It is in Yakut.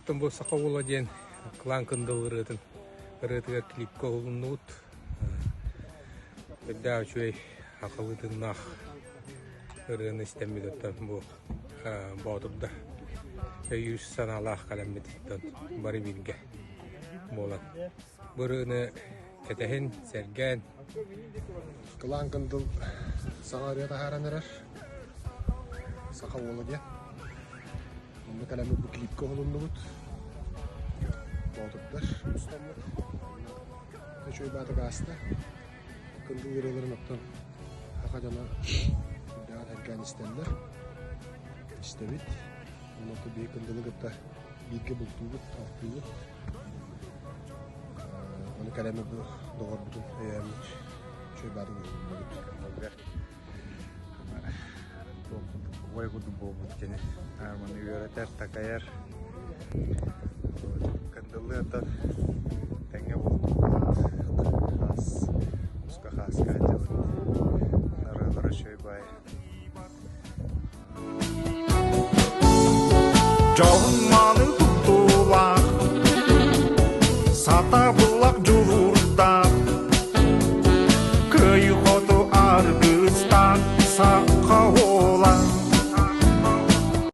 Оттон бу Саха уола диэн Кылаан Кындыл ырыатын ырыатыгар клипка уһулуннубут. Үрдээх үчүгэй сахалыы тыыннаах ырыаны истэммит оттон бу Боотурда өйүүр санаалаах кэлэммититтэн бары бииргэ буолан бу ырыаны кэтэһин, сэргээн Кылаан Кындыл саҥа ырыа таһааран эрэр. Саха уола диэн. Онно кэлэммит бу клипка уһулуннубут. Боотурдар устаммыт. Үчүгэй баатык ааста. Кындыл ырыаларын оттон саха дьоно үрдээҕин сэргээн истэллэр. Истэбит. Онно биһи Кындылы кытта бииргэ бултуубут, алтыыбыт. Ону кэлэммит бу доҕорбутун өйөөммүт үчүгэй баатык уһулуннубут. Ой курдук буолбут кини. Маны үөрэтэр, такайар. Кындыллыатан тэҥҥэ бултуубут. Хаас, куска хааска сылдьабыт. Ырыалара үчүгэй баай. Дьоһун мааны туттуулаах, сатабыллах дьулуу.